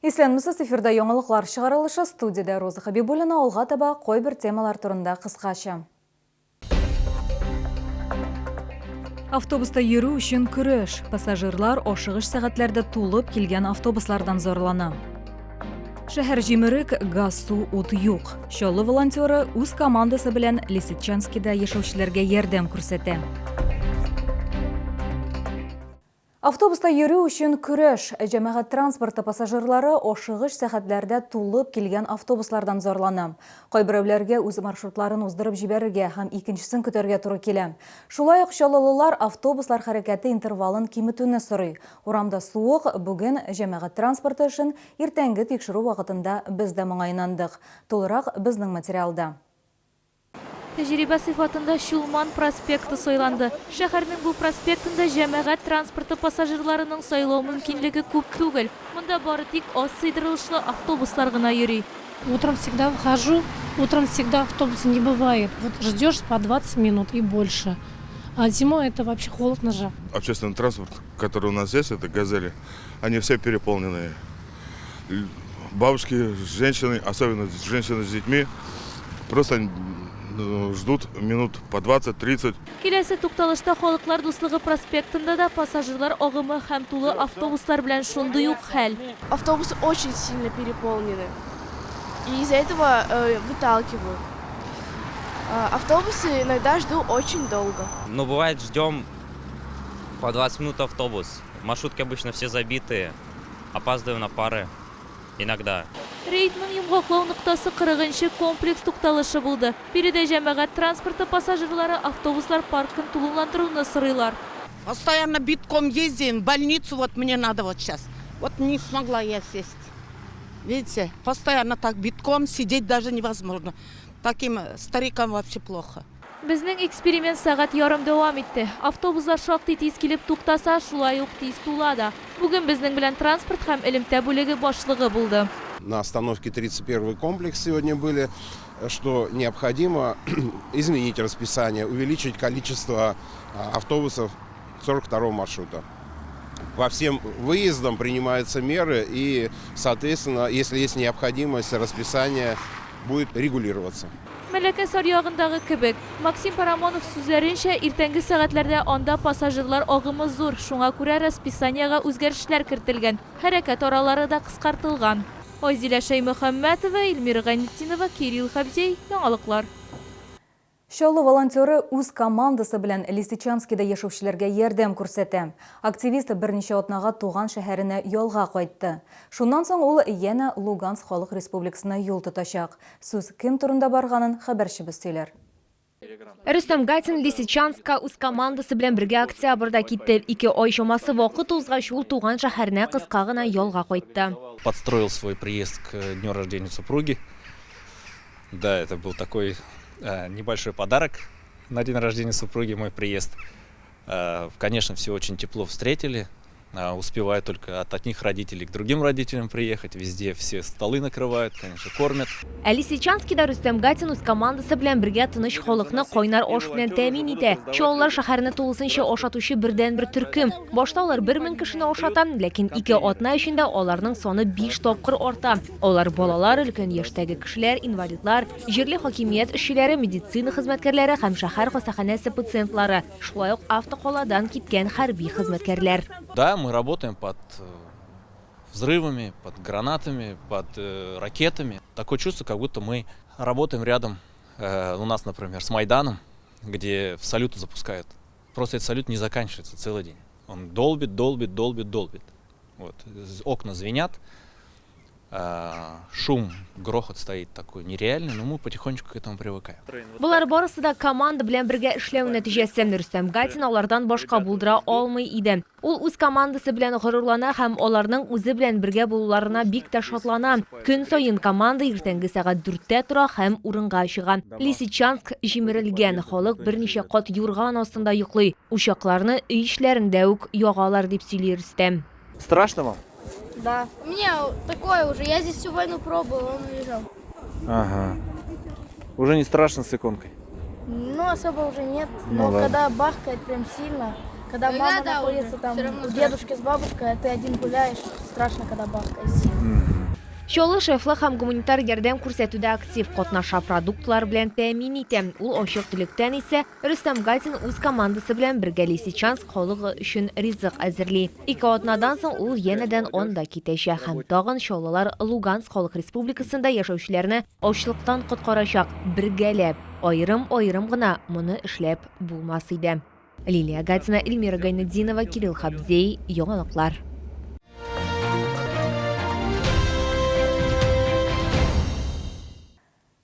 Исәнмесез, эфирда яңалыклар чыгарылышы, студиядә Роза Хәбибуллина, алга таба кайбер темалар турында кыскача. Автобуста йөрү өчен көрәш. Пассажирлар ашыгыч сәгатьләрдә тулып килгән автобуслардан зарлана. Шәһәр җимерек, газ, су, ут юк. Чаллы волонтеры үз командасы белән Лисичанскида яшәүчеләргә ярдәм күрсәтә. Автобуста йөрү өчен көрәш. Җәмәгать транспорты пассажирлары ашыгыч сәгатьләрдә тулып килгән автобуслардан зарлана. Кайберәүләргә үз маршрутларын уздырып җибәрергә һәм икенчесен көтәргә туры килә. Шулай ук чаллылылар автобуслар хәрәкәте интервалын киметүне сорый. Урамда суык, бүген җәмәгать транспорты эшен иртәнге тикшерү вакытында без дә моңа инандык. Тулырак безнең материалда. Тәҗрибә сыйфатында Чулман проспекты сайланды. Шәһәрнең бу проспектында җәмәгать транспорты пассажирларының сайлау мөмкинлеге күп түгел. Монда бары тик аз сыйдырылышлы автобуслар гына йөри. Утром всегда выхожу, утром всегда автобуса не бывает. Вот ждешь по 20 минут и больше. А зимой это вообще холодно же. Общественный транспорт, который у нас есть, это «Газели», они все переполненные. Бабушки, женщины, особенно женщины с детьми, просто ждут минут по 20-30. Киләсе тукталышта Халыклар дуслыгы проспектында да пассажирлар агымы һәм тулы автобуслар белән шундый ук хәл. Автобусы очень сильно переполнены. И из-за этого выталкивают. Автобусы иногда жду очень долго. Ну, бывает, ждем по 20 минут автобус. Маршрутки обычно все забитые. Опаздываем на пары иногда. Рейдның йомгаклау ноктасы 40 нчы комплекс тукталышы булды. Биредә җәмәгать транспорты пассажирлары автобуслар паркын тулыландыруны сорыйлар. Постоянно битком ездим, в больницу вот мне надо вот сейчас. Вот не смогла я сесть. Видите, постоянно так битком сидеть даже невозможно. Таким старикам вообще плохо. Безнең эксперимент сәгать ярым дәвам итте. Автобуслар шактый тиз килеп туктаса, шулай ук тиз тула да. Бүген безнең белән транспорт һәм элемтә бүлеге башлыгы булды. На остановке 31 комплекс сегодня были, что необходимо изменить расписание, увеличить количество автобусов 42 маршрута. По всем выездам принимаются меры и, соответственно, если есть необходимость, расписание будет регулироваться. Мәләкәс аръягындагы кебек. Максим Парамонов сүзләренчә, иртәнге сәгатьләрдә анда пассажирлар агымы зур, шуңа күрә расписаниегә үзгәрешләр кертелгән, хәрәкәт аралары да кыскартылган. Айзилә Шәймөхәммәтова, Эльмира Гайнетдинова, Кирилл Хәбзей, Яңалыклар. Чаллы волонтеры үз командасы белән Лисичанскида яшәүчеләргә ярдәм күрсәтә. Активист берничә атнага туган шәһәренә ялга кайтты. Шуннан соң ул янә Луганск Халык Республикасына юл тотачак. Сүз кем турында барганын хәбәрчебез сөйләр. Рөстәм Гатин Лисичанскка үз командасы белән бергә октябрьдә китте. Ике ай чамасы вакыт узгач, ул туган шәһәренә кыска гына ялга кайтты. Подстроил свой приезд к дню рождения супруги. Да, это был такой небольшой подарок на день рождения супруги, мой приезд. Конечно, все очень тепло встретили. Успеваю только от одних родителей к другим родителям приехать. Везде все столы накрывают, конечно, кормят. Ә Лисичанскида Рөстәм Гатин үз командасы белән бергә тыныч халыкны кайнар аш белән тәэмин итә. Чаллылар шәһәрне тулысынча ашатучы бердәнбер төркем. Башта алар 1000 кешене ашата, ләкин ике атна эчендә аларның саны биш тапкыр арта. Алар балалар, өлкән яшьтәге кешеләр, инвалидлар, җирле хакимият эшчеләре, медицина хезмәткәрләре һәм шәһәр хастаханәсе пациентлары, шулай ук автокаладан киткән хәрби хезмәткәрләр. Да, мы работаем под взрывами, под гранатами, под ракетами. Такое чувство, как будто мы работаем рядом, у нас, например, с Майданом, где салюты запускают. Просто этот салют не заканчивается целый день. Он долбит, долбит, долбит, долбит. Вот. Окна звенят, шум, грохот стоит такой нереальный, но мы потихонечку к этому привыкаем. Болар барысы да команда белән бергә эшләү нәтиҗәсе. Рөстәм Гатин алардан башка булдыра алмый иде. Ул үз командасы белән горурлана һәм аларның үзе белән бергә булуларына бик тә шатлана. Көн саен команда иртәнге сәгать дүрттә тора һәм урынга чыга. Лисичанск җимерелгән, халык берничә кат юрган астында йоклый. Учакларны өй эчләрендә үк ягалар, дип сөйли Рөстәм. Страшно вам? Да. У меня такое уже, я здесь всю войну пробовал, он лежал. Ага. Уже не страшно с иконкой? Ну, особо уже нет, но Ну ладно. когда бахкает прям сильно, Когда Иногда мама да, находится уже. там Всё равно у страшно. дедушки с бабушкой, а ты один гуляешь, страшно, когда бабка сильно. Чаллы шефлык һәм гуманитар ярдәм күрсәтүдә актив катнаша, продуктлар белән тәэмин итә. Ул ачык төлектән исә Рөстәм Гатин үз командасы белән бергә Лисичанск халыгы өчен ризык әзерли. Ике атнадан соң ул янәдән анда китәчәк һәм тагын чаллылар Луганск халык республикасында яшәүчеләрне ачлыктан коткарачак. Бергәләп, аерым-аерым гына моны эшләп булмас иде. Лилия Гатина, Эльмира Гайнетдинова, Кирилл Хабзей, Яңалыклар.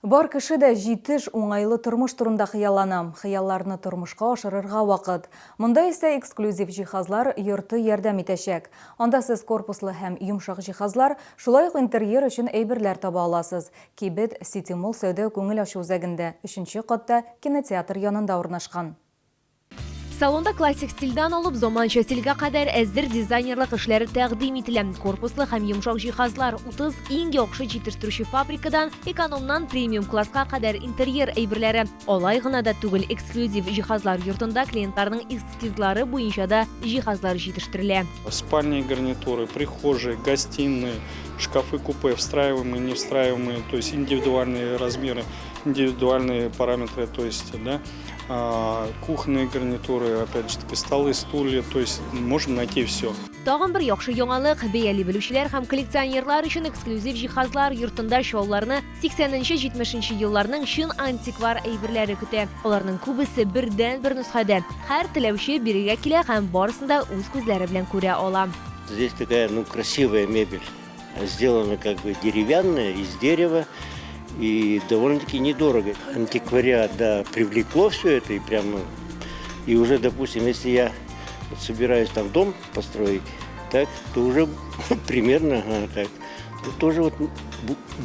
Бар кеше дә җитеш, уңайлы тормыш турында хыяллана. Хыялларны тормышка ашырырга вакыт. Монда исә эксклюзив җиһазлар йорты ярдәм итәчәк. Анда сез корпуслы һәм йомшак җиһазлар, шулай ук интерьер өчен әйберләр таба аласыз. Кибет Сити Молл сәүдә-күңел ачу үзәгендә, өченче катта, кинотеатр янында урнашкан. Салонда классик стильдән алып заманча стильгә кадәр әзер дизайнерлык эшләре тәкъдим ителә. Корпуслы һәм йомшак җиһазлар, 30 иң яхшы җитештерүче фабрикадан, экономнан премиум класска кадәр интерьер әйберләре. Алай гына да түгел, эксклюзив җиһазлар йортында клиентларның эскизлары буенча да җиһазлар җитештерелә. Спальные гарнитуры, прихожие, гостиные, шкафы-купе, встраиваемые, не встраиваемые, то есть индивидуальные размеры, индивидуальные параметры, то есть, да, кухонные гарнитуры, опять же таки, столы, стулья, то есть можем найти все. Тагын бер яхшы яңалык, бәяли белүчеләр һәм коллекционерлар өчен эксклюзив җиһазлар йортында чалларны 80-70 елларның чын антиквар әйберләре көтә. Аларның күбесе бердәнбер нөсхәдә. Һәр теләүче бирегә килә һәм барысын да үз күзләре белән күрә ала. Здесь такая, ну, красивая мебель. Сделана как бы деревянная, из дерева. И довольно-таки недорого. Антиквариат, да, привлекло все это. И прямо, и уже, допустим, если я вот собираюсь там дом построить, так, то уже примерно, ага, так, ну, тоже вот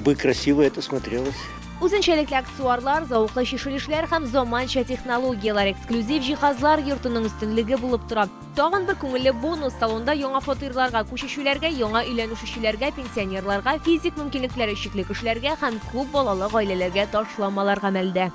бы красиво это смотрелось. Үзенчәлекле аксессуарлар, зәвыклы чишелешләр һәм заманча технологияләр эксклюзив җиһазлар йортының өстенлеге булып тора. Тагын бер күңелле бонус, салонда яңа фатирларга күчешүләргә, яңа өйләнешүчеләргә, пенсионерларга, физик мөмкинлекләре чикле кешеләргә һәм күп балалы гаиләләргә ташламалар гамәлдә.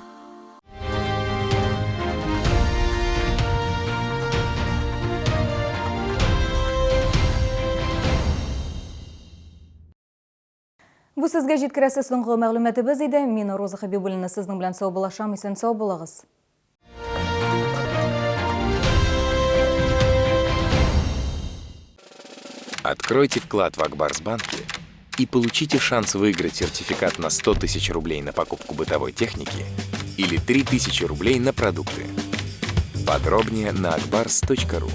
Бу сезгә җиткерәсе соңгы мәгълүматыбыз иде. Мин Роза Хәбибуллина сезнең белән саубуллашам. Исән-сау булыгыз. Откройте вклад в Акбарсбанке и получите шанс выиграть сертификат на 100 тысяч рублей на покупку бытовой техники или 3000 рублей на продукты. Подробнее на akbars.ru.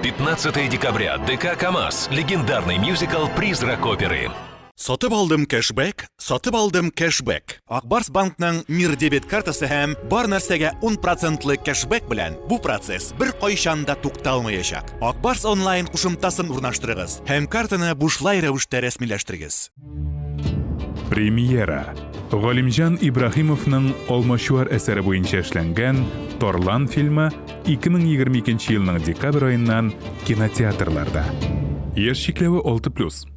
15 декабря. ДК «КамАЗ». Легендарный мюзикл «Призрак оперы». Сатып алдым кэшбэк, сатып алдым кэшбэк. Ак Барс банкның Мир дебет картасы һәм бар нәрсәгә 10 процентлы кэшбэк белән бу процесс беркайчан да тукталмаячак. Ак Барс онлайн кушымтасын урнаштырыгыз һәм картаны бушлай рәвештә рәсмиләштерегез. Премьера. Галимҗан Ибраһимовның Алмачуар әсәре буенча эшләнгән Тарлан фильмы 2022 елның декабрь аеннан кинотеатрларда. Яшь чикләве 6+.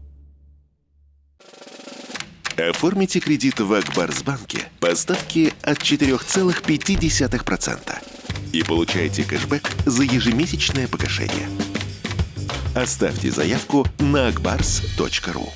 Оформите кредит в Акбарсбанке по ставке от 4,5% и получайте кэшбэк за ежемесячное погашение. Оставьте заявку на akbars.ru.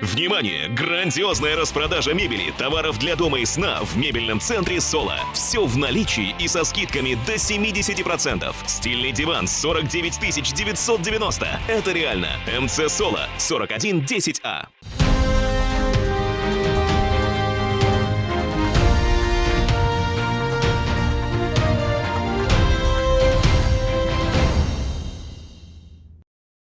Внимание! Грандиозная распродажа мебели, товаров для дома и сна в мебельном центре «Соло». Все в наличии и со скидками до 70%. Стильный диван 49 990. Это реально. МЦ «Соло» 4110А.